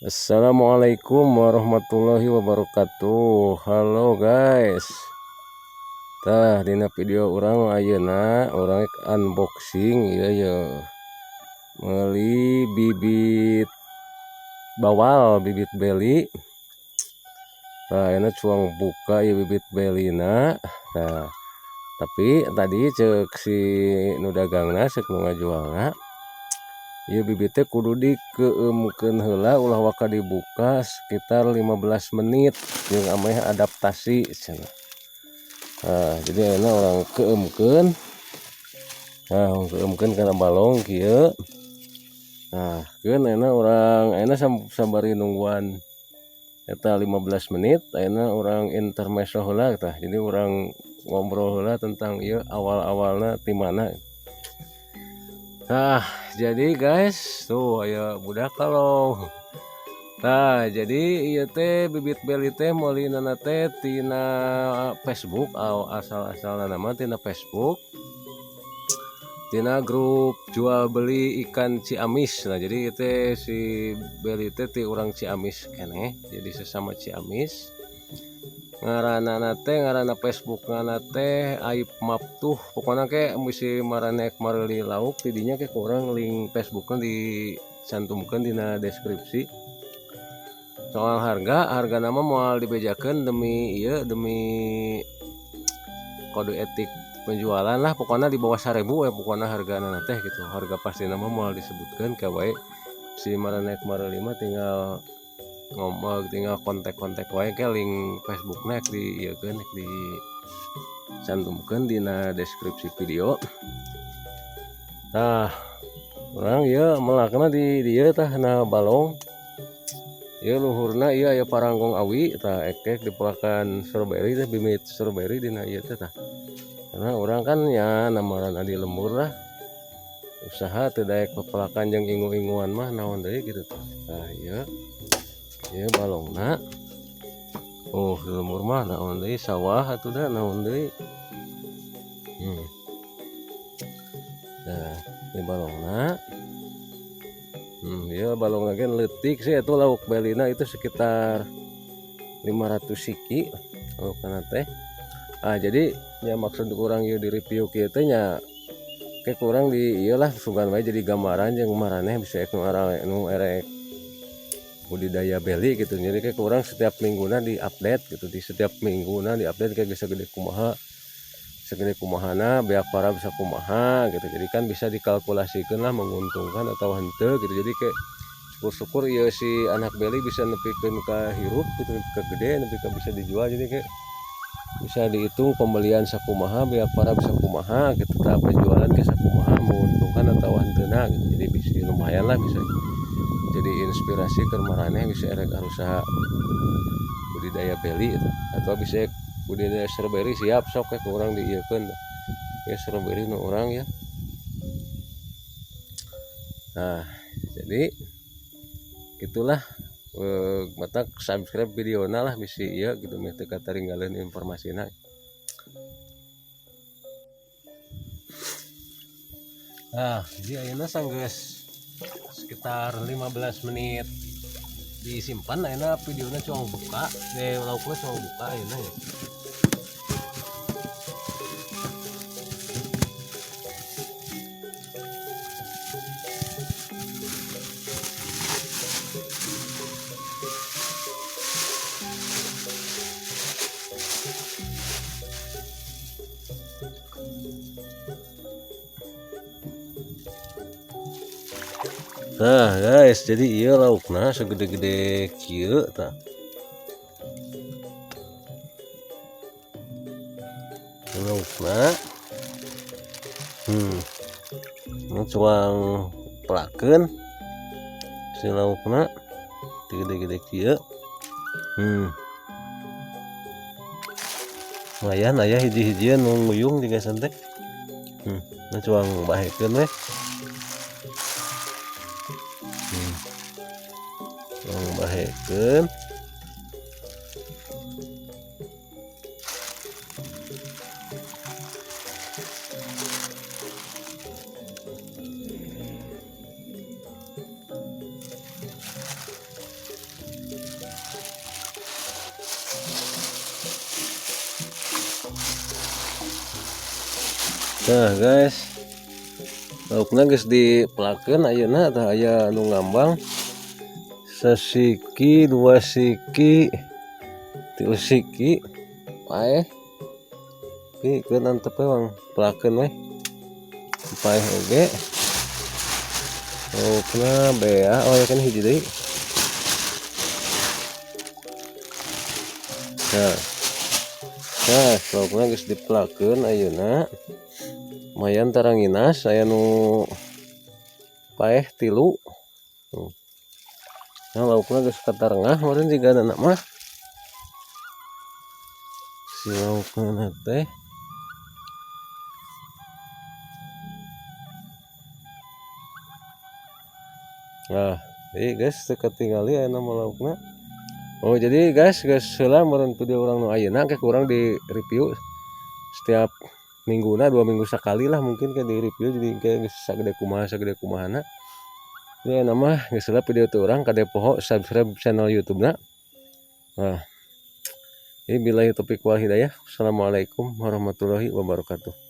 Assalamualaikum warahmatullahi wabarakatuh. Halo guys. Tah dina video urang ayeuna urang unboxing ieu ye. Meuli bibit bawal, bibit beli. Tah ayeuna cuang buka ieu bibit belina. Tah tapi tadi ceuk si nu dagangna, ceuk nu ngajualna, ieu bibit teh kudu dikeumkeun heula ulah waka dibuka sekitar 15 menit jeung ameh adaptasi cenah. Nah, jadi ayeuna urang keumkeun. Nah, urang keumkeun kana balong kieu. Nah, keun ayeuna urang ayeuna sabari nungguan eta 15 menit, ayeuna urang intermezzo heula tah. Jadi urang ngobrol heula tentang ieu awal-awalna ti mana. Nah, jadi guys, tuh aya budak kalau. Nah, jadi ieu teh bibit beli teh meulinana teh tina Facebook, asal-asalna mah tina Facebook. Tina grup jual beli ikan Ciamis. Nah, jadi ieu teh si beli teh ti urang Ciamis keneh, jadi sesama Ciamis. Ngaranana teh, ngaranna Facebookna teh Aib Maptuh. Pokona ke bisi maraneh mareuli lauk ti dinya ke kurang link Facebookna dicantumkeun dina deskripsi. Soal harga, harga nama moal dibejakeun demi ieu, demi kode etik penjualan lah, pokona di bawah 1000 ya pokona hargana teh gitu. Harga pasti nama moal disebutkeun ka wae si maraneh mareuli mah tinggal ngomong, tinggal kontak-kontak wae ke link Facebookna di ieu keun, dicantumkeun dina deskripsi video. Nah, urang ieu melakna di dieu tah na balong. Ieu luhurna ieu aya paranggong awi tah ekek dipelakan strawberry teh, bibit strawberry dina ieu teh tah. Karena urang kan ya namaran di lembur lah. Usaha teu daek pepelakan jeung ingu-inguan mah naon deui gitu tah. Tah ieu. Ieu balongna. Oh, di lembur mah naon deui sawah atuh da naon deui. Nah, ieu balongna. Ieu balongna ge leutik sih eta lauk belina itu sekitar 500 siki laukna teh. Ah, jadi nya maksud urang ieu di review kieu teh nya ke kurang di ieu lah sugan wae jadi gambaran jeung maraneh bisa nu nu erek budidaya beli gitu. Jadi kayak kurang setiap mingguna diupdate gitu, di setiap mingguna diupdate kayak bisa gede kumaha, segede kumahana, beak para bisa kumaha gitu. Jadi kan bisa dikalkulasikan lah menguntungkan atau henteu gitu. Jadi kayak syukur-syukur ya si anak beli bisa nepikeun ka hirup gitu, nepi ka gede, nepi ka bisa dijual. Jadi kayak bisa dihitung pembelian sakumaha, beak para bisa kumaha gitu, tahap penjualan ke sakumaha menguntungkan atau henteuna gitu. Jadi bisa lumayan lah, bisa jadi inspirasi ke maraneh bisa erek usaha budidaya beli gitu. Atau bisa budidaya strawberry siap sok ke urang diieukeun ya strawberry nu urang ya. Nah, jadi gitulah, mata subscribe videona lah bisi ieu gitu meh teu kataringgaleun informasina. Nah, jadi ayeuna sanggeus sekitar 15 menit disimpan, ayeuna videona cuang buka, laukna cuang buka ayeuna ya. Nah guys, jadi ieu laukna segede-gede kieu tah. Laukna. Ini cuang pelakeun si laukna gede-gede kieu. Lumayan aya hiji-hijian nu nguyung juga santai. Nah cuang bahekeun we. Cuang bahekeun. Nah guys, laukna geus dipelakeun ayeuna tah aya anu ngambang sasiki, dua siki, tilu siki, paeh. Pikeun antep we wang pelakeun we. Paeh oge. Laukna bea, oh ya kan hiji deui. Nah. Nah, laukna geus dipelakeun ayeuna. Lumayan taranginas aya nu paeh tilu. Tuh. Nah, laukna geus katarengah meureun jigana mah. Si laukna teh. Nah, ieu guys teu katingali aya nama laukna. Oh, jadi guys, geus heula meureun video urang nu ayeuna ke kurang di review setiap mingguna 2 minggu sekali lah mungkin kayak di review jadi kayak geus sagede kumaha sagede kumahana. Ini nama geus heula video teu urang kade poho subscribe channel YouTube-na. Nah, ini billahi taufiq wal hidayah. Assalamualaikum warahmatullahi wabarakatuh.